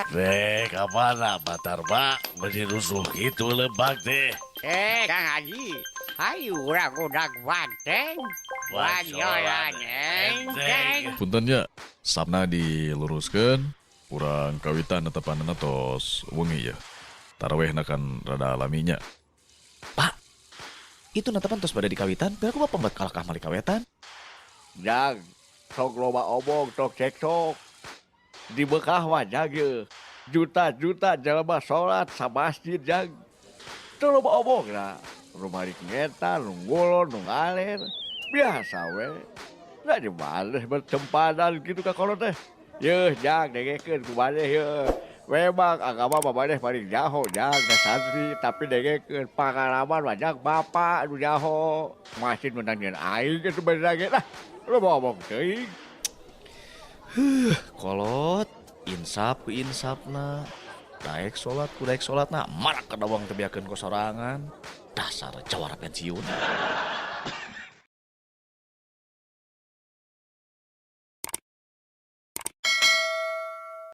Rek kamana Pak Tarma, meuni rusuh kitu lebak teh? Eh, Kang Haji, hayu urang udag banteng. Wanyolan enteng. Punten nya, sapna diluruskeun, urang kawitan netepanana tos wengi ya. Tarawehna kan rada lami nya. Pak, itu netepan tos pada di kawitan, tapi aku bapak buat kalakah mali kawetan. Jang, sok loba omong, sok cekcok. Di Mekah mah, Jang, ye. Juta-juta jelema salat sa masjid, Jang. Teu loba omong lah. Nu balik ngetan, nu ngulon, nu ngaler. Biasa we. Nah, di mana bercempadan gitu ka kolot teh. Yeuh, Jang, dengekeun ku maneh ye. Memang agama mah maneh paling nyaho, Jang, da santri, tapi dengekeun pangalaman mah, Jang, bapak nu nyaho. Masjid menang nyieun aing geus bener ge lah. Loba omong teuing. Kolot, insaf ku insafna. Daek salat ku daek salatna, marak kedawang teu beakeun ku sorangan. Dasar jawara pensiun.